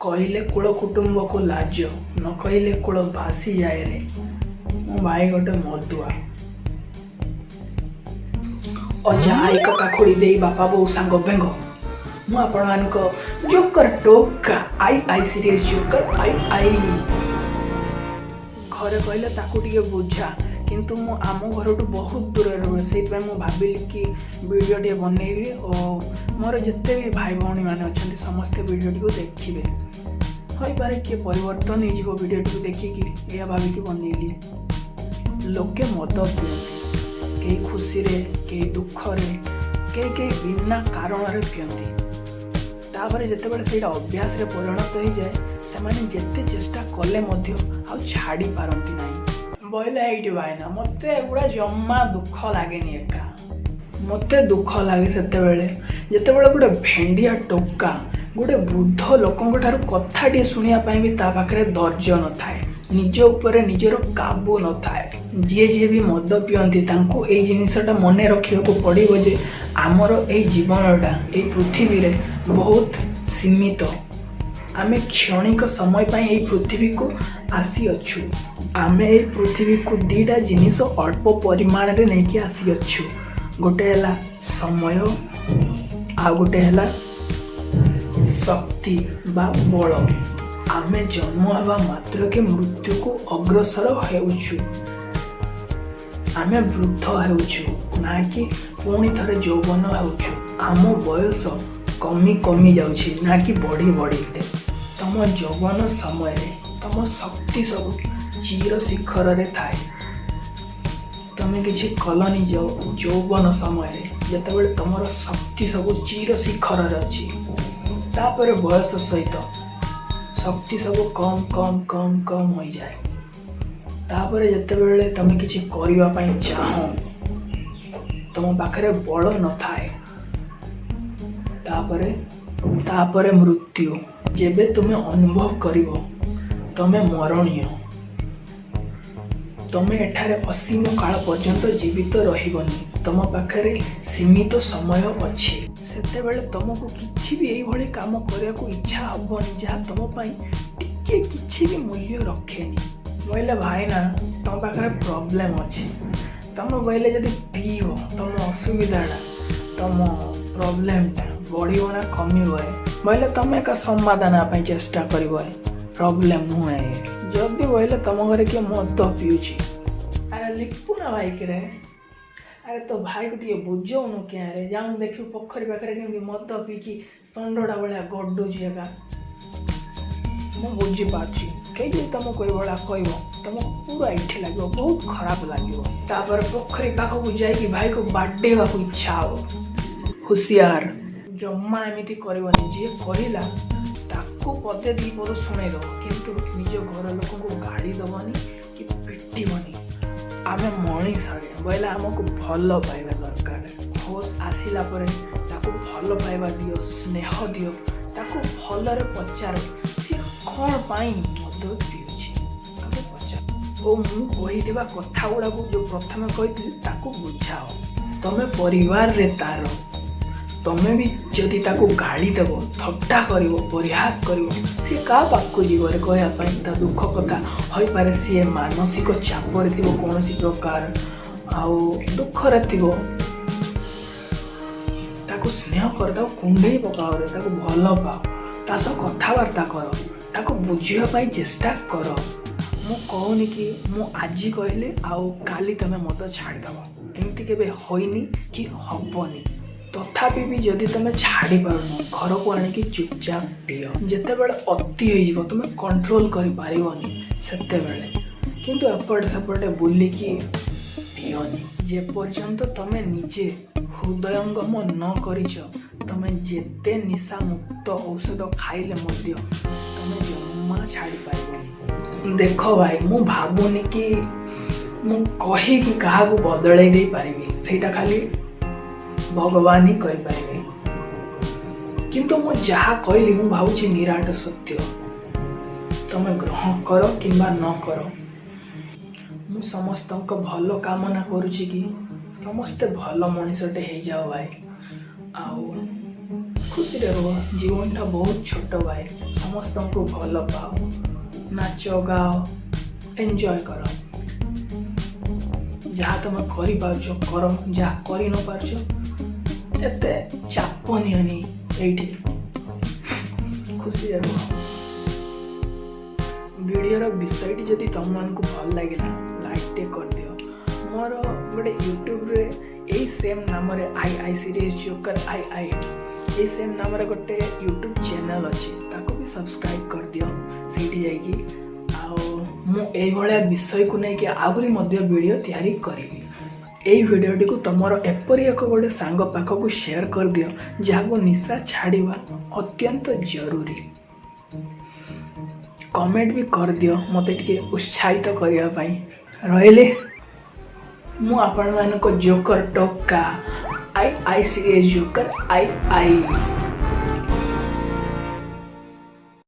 କହିଲେ କୂଳ କୁଟୁମ୍ବକୁ ଲାଜ, ନ କହିଲେ କୂଳ ଭାସିଯାଏ ରେ। ମୋ ଭାଇ ଗୋଟେ ମଦୁଆ। ଅଜା ଆଈ, କକା, ଖୁଡ଼ି ଦେଇ, ବାପା ବୋଉ, ସାଙ୍ଗ ବେଙ୍ଗ, ମୁଁ ଆପଣମାନଙ୍କ ଜୋକର ଟୋକା, I I serious joker I I. ଘରେ କହିଲେ ତାକୁ ଟିକେ ବୁଝା, କିନ୍ତୁ ମୁଁ ଆମ ଘରଠୁ ବହୁତ ଦୂରରେ ରୁହେ। ସେଇଥିପାଇଁ ମୁଁ ଭାବିଲି କି ଭିଡ଼ିଓ ଟିକେ ବନେଇବି ଓ ମୋର ଯେତେ ବି ଭାଇ ଭଉଣୀମାନେ ଅଛନ୍ତି, ସମସ୍ତେ ଭିଡ଼ିଓଟିକୁ ଦେଖିବେ। ହୋଇପାରେ କିଏ ପରିବର୍ତ୍ତନ ହେଇଯିବ ଭିଡ଼ିଓଟିକୁ ଦେଖିକି। ଏହା ଭାବିକି ବନେଇଲି। ଲୋକେ ମଦ ପିଅନ୍ତି, କେହି ଖୁସିରେ, କେହି ଦୁଃଖରେ, କେହି କେହି ବିନା କାରଣରେ ପିଅନ୍ତି। ତାପରେ ଯେତେବେଳେ ସେଇଟା ଅଭ୍ୟାସରେ ପରିଣତ ହେଇଯାଏ, ସେମାନେ ଯେତେ ଚେଷ୍ଟା କଲେ ମଧ୍ୟ ଆଉ ଛାଡ଼ି ପାରନ୍ତି ନାହିଁ। ବୋଇଲେ ଏଇଠି ଭାଇନା, ମୋତେ ଏଗୁଡ଼ା ଜମା ଦୁଃଖ ଲାଗେନି ଏକା। ମୋତେ ଦୁଃଖ ଲାଗେ ସେତେବେଳେ, ଯେତେବେଳେ ଗୋଟେ ଭେଣ୍ଡିଆ ଟୋକା ଗୋଟେ ବୃଦ୍ଧ ଲୋକଙ୍କ ଠାରୁ କଥାଟିଏ ଶୁଣିବା ପାଇଁ ବି ତା ପାଖରେ ଧୈର୍ଯ୍ୟ ନଥାଏ, ନିଜ ଉପରେ ନିଜର କାବୁ ନଥାଏ। ଯିଏ ଯିଏ ବି ମଦ ପିଅନ୍ତି, ତାଙ୍କୁ ଏଇ ଜିନିଷଟା ମନେ ରଖିବାକୁ ପଡ଼ିବ ଯେ ଆମର ଏଇ ଜୀବନଟା ଏଇ ପୃଥିବୀରେ ବହୁତ ସୀମିତ। ଆମେ କ୍ଷଣିକ ସମୟ ପାଇଁ ଏଇ ପୃଥିବୀକୁ ଆସିଅଛୁ। ଆମେ ଏଇ ପୃଥିବୀକୁ ଦୁଇଟା ଜିନିଷ ଅଳ୍ପ ପରିମାଣରେ ନେଇକି ଆସିଅଛୁ। ଗୋଟେ ହେଲା ସମୟ, ଆଉ ଗୋଟେ ହେଲା ଶକ୍ତି ବା ବଳ। ଆମେ ଜନ୍ମ ହେବା ମାତ୍ରକେ ମୃତ୍ୟୁକୁ ଅଗ୍ରସର ହେଉଛୁ। ଆମେ ବୃଦ୍ଧ ହେଉଛୁ ନା କି ପୁଣି ଥରେ ଯୌବନ ହେଉଛୁ। ଆମ ବୟସ କମି କମି ଯାଉଛି, ନା କି ବଢ଼ି ବଢ଼ି। ତମ ଯୌବନ ସମୟରେ ତମ ଶକ୍ତି ସବୁ ଚିର ଶିଖରରେ ଥାଏ। ତମେ କିଛି କଲନି ଯୌବନ ସମୟରେ, ଯେତେବେଳେ ତମର ଶକ୍ତି ସବୁ ଚିର ଶିଖରରେ ଅଛି। ତାପରେ ବୟସ ସହିତ ଶକ୍ତି ସବୁ କମ୍ କମ୍ କମ୍ କମ୍ ହୋଇଯାଏ। ତାପରେ ଯେତେବେଳେ ତମେ କିଛି କରିବା ପାଇଁ ଚାହଁ, ତମ ପାଖରେ ବଳ ନଥାଏ। ତାପରେ ତାପରେ ମୃତ୍ୟୁ। ଯେବେ ତୁମେ ଅନୁଭବ କରିବ ତମେ ମରଣୀୟ, ତମେ ଏଠାରେ ଅସୀମ କାଳ ପର୍ଯ୍ୟନ୍ତ ଜୀବିତ ରହିବନି, ତମ ପାଖରେ ସୀମିତ ସମୟ ଅଛି, ସେତେବେଳେ ତମକୁ କିଛି ବି ଏଇଭଳି କାମ କରିବାକୁ ଇଚ୍ଛା ହବନି, ଯାହା ତମ ପାଇଁ ଟିକେ କିଛି ବି ମୂଲ୍ୟ ରଖେନି। ବୋଇଲେ ଭାଇନା, ତମ ପାଖରେ ପ୍ରୋବ୍ଲେମ୍ ଅଛି। ତମେ ବୋଇଲେ ଯଦି ପିଇବ, ତମ ଅସୁବିଧାଟା, ତମ ପ୍ରୋବ୍ଲେମଟା ବଢ଼ିବ ନା କମିବ ଏ? ବୋଇଲେ ତମେ ଏକା ସମାଧାନ ପାଇଁ ଚେଷ୍ଟା କରିବ ଏ, ପ୍ରୋବ୍ଲେମ୍ ନୁହେଁ ଏ। ଯଦି ବୋଇଲେ ତମ ଘରେ କିଏ ମଦ ପିଉଛି, ଆରେ ଲିପୁ ନା ଭାଇକିରେ, ଆରେ ତୋ ଭାଇକୁ ଟିକେ ବୁଝଉନୁ କିଆଁରେ? ଯାଉନୁ ଦେଖିବୁ, ପୋଖରୀ ପାଖରେ କେମିତି ମଦ ପିଇକି ଷଣ୍ଢଟା ଭଳିଆ ଗଡୁଛି ଏକା। ମୁଁ ବୁଝିପାରୁଛି, କେହି ଯଦି ତମକୁ ଏଇଭଳିଆ କହିବ, ତମକୁ ପୁରା ଏଠି ଲାଗିବ, ବହୁତ ଖରାପ ଲାଗିବ। ତାପରେ ପୋଖରୀ ପାଖକୁ ଯାଇକି ଭାଇକୁ ବାଡେଇବାକୁ ଇଚ୍ଛା ହବ। ହୁସିଆର, ଜମା ଏମିତି କରିବନି। ଯିଏ କହିଲା ତାକୁ ପଦେ ଦି ପଦ ଶୁଣେଇଦବ, କିନ୍ତୁ ନିଜ ଘର ଲୋକଙ୍କୁ ଗାଳି ଦବନି କି ପିଟିବନି। ଆମେ ମଣିଷରେ ବୋଇଲେ ଆମକୁ ଭଲ ପାଇବା ଦରକାର। ହୋସ୍ ଆସିଲା ପରେ ତାକୁ ଭଲ ପାଇବା ଦିଅ, ସ୍ନେହ ଦିଅ, ତାକୁ ଭଲରେ ପଚାର ସିଏ କ'ଣ ପାଇଁ ମଦ ପିଉଛି। ତାକୁ ପଚାର ଓ ମୁଁ କହିଥିବା କଥା ଗୁଡ଼ାକୁ, ଯେଉଁ ପ୍ରଥମେ କହିଥିଲି, ତାକୁ ବୁଝାଅ। ତମେ ପରିବାରରେ ତାର, ତମେ ବି ଯଦି ତାକୁ ଗାଳି ଦେବ, ଥଟ୍ଟା କରିବ, ପରିହାସ କରିବ, ସିଏ କାହା ପାଖକୁ ଯିବରେ କହିବା ପାଇଁ ତା ଦୁଃଖ କଥା? ହୋଇପାରେ ସିଏ ମାନସିକ ଚାପରେ ଥିବ, କୌଣସି ପ୍ରକାର ଆଉ ଦୁଃଖରେ ଥିବ। ତାକୁ ସ୍ନେହ କର, ତାକୁ କୁଣ୍ଢେଇ ପକାଅରେ, ତାକୁ ଭଲ ପାଅ, ତା ସହ କଥାବାର୍ତ୍ତା କର, ତାକୁ ବୁଝିବା ପାଇଁ ଚେଷ୍ଟା କର। ମୁଁ କହୁନି କି ମୁଁ ଆଜି କହିଲି ଆଉ କାଲି ତମେ ମଦ ଛାଡ଼ିଦେବ। ଏମିତି କେବେ ହୋଇନି କି ହବନି। ତଥାପି ବି ଯଦି ତମେ ଛାଡ଼ି ପାରୁନ, ଘରକୁ ଆଣିକି ଚୁପଚାପ ପିଅ। ଯେତେବେଳେ ଅତି ହେଇଯିବ, ତମେ କଣ୍ଟ୍ରୋଲ କରିପାରିବନି, ସେତେବେଳେ। କିନ୍ତୁ ଏପଟେ ସେପଟେ ବୁଲିକି ପିଅନି। ଯେପର୍ଯ୍ୟନ୍ତ ତମେ ନିଜେ ହୃଦୟଙ୍ଗମ ନ କରିଛ, ତମେ ଯେତେ ନିଶା ମୁକ୍ତ ଔଷଧ ଖାଇଲେ ମଧ୍ୟ ତମେ ଜମା ଛାଡ଼ି ପାରିବନି। ଦେଖ ଭାଇ, ମୁଁ ଭାବୁନି କି ମୁଁ କହିକି କାହାକୁ ବଦଳେଇ ଦେଇପାରିବି। ସେଇଟା ଖାଲି ଭଗବାନ ହିଁ କରିପାରିବେ। କିନ୍ତୁ ମୁଁ ଯାହା କହିଲି, ମୁଁ ଭାବୁଛି ନିରାଟ ସତ୍ୟ। ତମେ ଗ୍ରହଣ କର କିମ୍ବା ନ କର, ମୁଁ ସମସ୍ତଙ୍କ ଭଲ କାମନା କରୁଛି କି ସମସ୍ତେ ଭଲ ମଣିଷଟେ ହେଇଯାଅ ଭାଇ। ଆଉ ଖୁସିରେ ରୁହ। ଜୀବନଟା ବହୁତ ଛୋଟ ଭାଇ। ସମସ୍ତଙ୍କୁ ଭଲ ପାଅ, ନାଚ ଗାଅ, ଏନ୍ଜୟ କର। ଯାହା ତମେ କରିପାରୁଛ କର, ଯାହା କରି ନ ପାରୁଛ ଏତେ ଚାପ ନିଅନି। ଏଇଠି ଖୁସିରେ ରୁହ। ଭିଡ଼ିଓର ବିଷୟଟି ଯଦି ତୁମମାନଙ୍କୁ ଭଲ ଲାଗିଲା, ଲାଇକ୍ଟେ କରିଦିଅ। ମୋର ଗୋଟେ ୟୁଟ୍ୟୁବରେ ଏଇ ସେମ୍ ନାମରେ, I I series joker I I, ଏଇ ସେମ୍ ନାମରେ ଗୋଟେ ୟୁଟ୍ୟୁବ୍ ଚ୍ୟାନେଲ୍ ଅଛି। ତାକୁ ବି ସବସ୍କ୍ରାଇବ୍ କରିଦିଅ ସେଇଠି ଯାଇକି। ଆଉ ମୁଁ ଏଇଭଳିଆ ବିଷୟକୁ ନେଇକି ଆହୁରି ମଧ୍ୟ ଭିଡ଼ିଓ ତିଆରି କରିବି। ଏଇ ଭିଡ଼ିଓଟିକୁ ତୁମର ଏପରି ଏକ ଗୋଟେ ସାଙ୍ଗ ପାଖକୁ ସେୟାର କରିଦିଅ, ଯାହାକୁ ନିଶା ଛାଡ଼ିବା ଅତ୍ୟନ୍ତ ଜରୁରୀ। କମେଣ୍ଟ ବି କରିଦିଅ ମୋତେ ଟିକେ ଉତ୍ସାହିତ କରିବା ପାଇଁ। ରହିଲି, ମୁଁ ଆପଣମାନଙ୍କ ଜୋକର ଟୋକା, I I series joker I I.